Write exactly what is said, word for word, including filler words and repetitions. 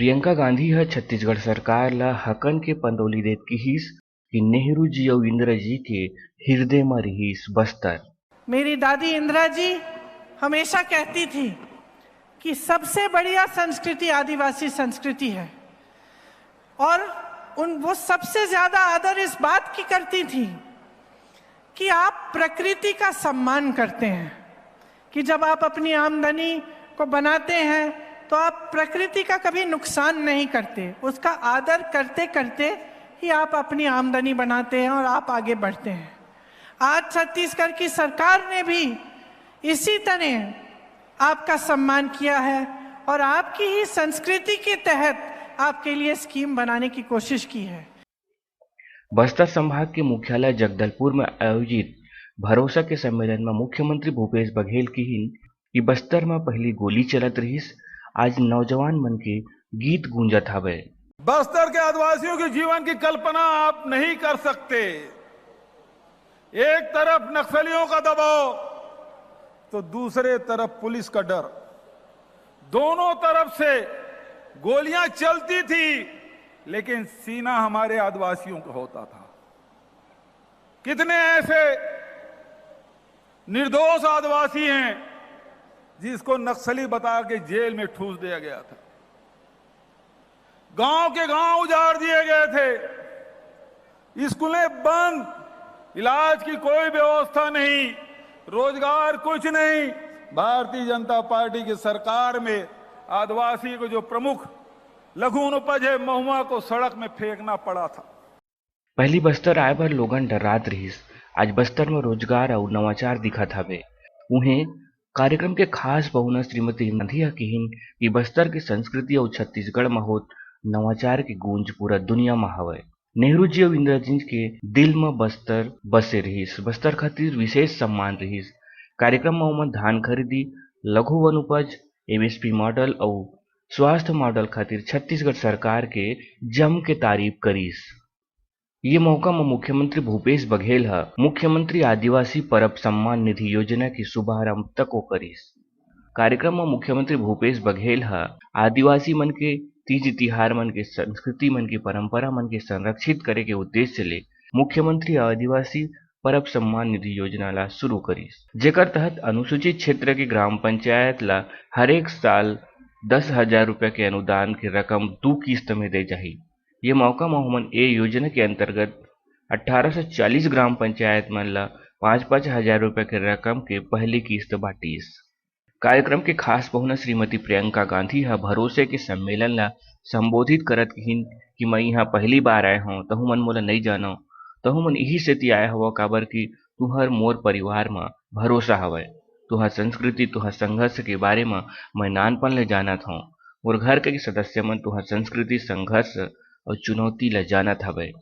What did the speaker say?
प्रियंका गांधी ह छत्तीसगढ़ सरकार ल हकन के पंदौली देत किहिस कि नेहरू जी अउ इंदिरा जी के हिरदे म रिहिस बस्तर। मेरी दादी इंदिरा जी हमेशा कहती थी कि सबसे बढ़िया संस्कृति आदिवासी संस्कृति है। और उन वो सबसे ज्यादा आदर इस बात की करती थी कि आप प्रकृति का सम्मान करते हैं, कि जब आप अपनी आमदनी को बनाते हैं तो आप प्रकृति का कभी नुकसान नहीं करते, उसका आदर करते करते ही आप अपनी आमदनी बनाते हैं और आप आगे बढ़ते हैं। आज छत्तीसगढ़ की सरकार ने भी इसी तरह आपका सम्मान किया है और आपकी ही संस्कृति के तहत आपके लिए स्कीम बनाने की कोशिश की है। बस्तर संभाग के मुख्यालय जगदलपुर में आयोजित भरोसा के सम्मेलन में मुख्यमंत्री भूपेश बघेल किहिन कि बस्तर में पहली गोली चलत रहिस, आज नौजवान मन के गीत गूंजत हवे। बस्तर के आदिवासियों के जीवन की कल्पना आप नहीं कर सकते। एक तरफ नक्सलियों का दबाव तो दूसरे तरफ पुलिस का डर। दोनों तरफ से गोलियां चलती थी, लेकिन सीना हमारे आदिवासियों का होता था। कितने ऐसे निर्दोष आदिवासी हैं जिसको नक्सली बता के जेल में ठूस दिया गया था। गांव के गांव उजाड़ दिए गए थे, स्कूलें बंद, इलाज की कोई व्यवस्था नहीं, रोजगार कुछ नहीं। भारतीय जनता पार्टी की सरकार में आदिवासी को जो प्रमुख लघु वनोपज है महुआ को सड़क में फेंकना पड़ा था। पहली बस्तर आए बर लोगन डर्रात रिहिस, आज बस्तर में रोजगार अउ नवाचार दिखत हवे। उहें, कार्यक्रम के खास पहुना श्रीमती गांधी ह किहिन कि बस्तर के संस्कृति अउ छत्तीसगढ़ म होत नवाचार के गूंज पूरा दुनिया म हवय। नेहरू जी अउ इंदिरा जी के दिल म बस्तर बसे रिहिस, बस्तर खातिर विशेष सम्मान रिहिस। कार्यक्रम म ओमन धान खरीदी, लघु वनोपज, एमएसपी मॉडल अउ स्वास्थ्य मॉडल खातिर छत्तीसगढ़ सरकार के जम के तारीफ करिस। ये मौका म मुख्यमंत्री भूपेश बघेल ह मुख्यमंत्री आदिवासी परब सम्मान निधि योजना के शुभारंभ तको करिस। कार्यक्रम म मुख्यमंत्री भूपेश बघेल ह आदिवासी मन के तीज तिहार मन के संस्कृति मन के परंपरा मन के संरक्षित करे के उद्देश्य ले मुख्यमंत्री आदिवासी परब सम्मान निधि योजना ला शुरू करिस, जेकर तहत अनुसूचित क्षेत्र के ग्राम पंचायत ला हरेक साल दस हजार रुपया के अनुदान के रकम दू किस्त में दे जाही। ये मौका म हमन ए योजना के अंतर्गत अट्ठारह सौ चालीस ग्राम पंचायत मन ला पाँच पाँच हजार रुपया के रकम के पहली किस्त बांटिस। कार्यक्रम के खास पहुना श्रीमती प्रियंका गांधी ह भरोसे के सम्मेलन ला संबोधित करत किहिन कि मैं इहाँ पहली बार आए हौं, तहु मन मोला नइ जानव, तहु मन इही सेती आए हवव, काबर कि तुहर मोर परिवार म भरोसा हवय। तुहर संस्कृति, तुहर संघर्ष के बारे म मैं नानपन ले जानत हौं। मोर घर के सदस्य मन तुहर संस्कृति, संघर्ष अउ चुनौती ल जानत हवय।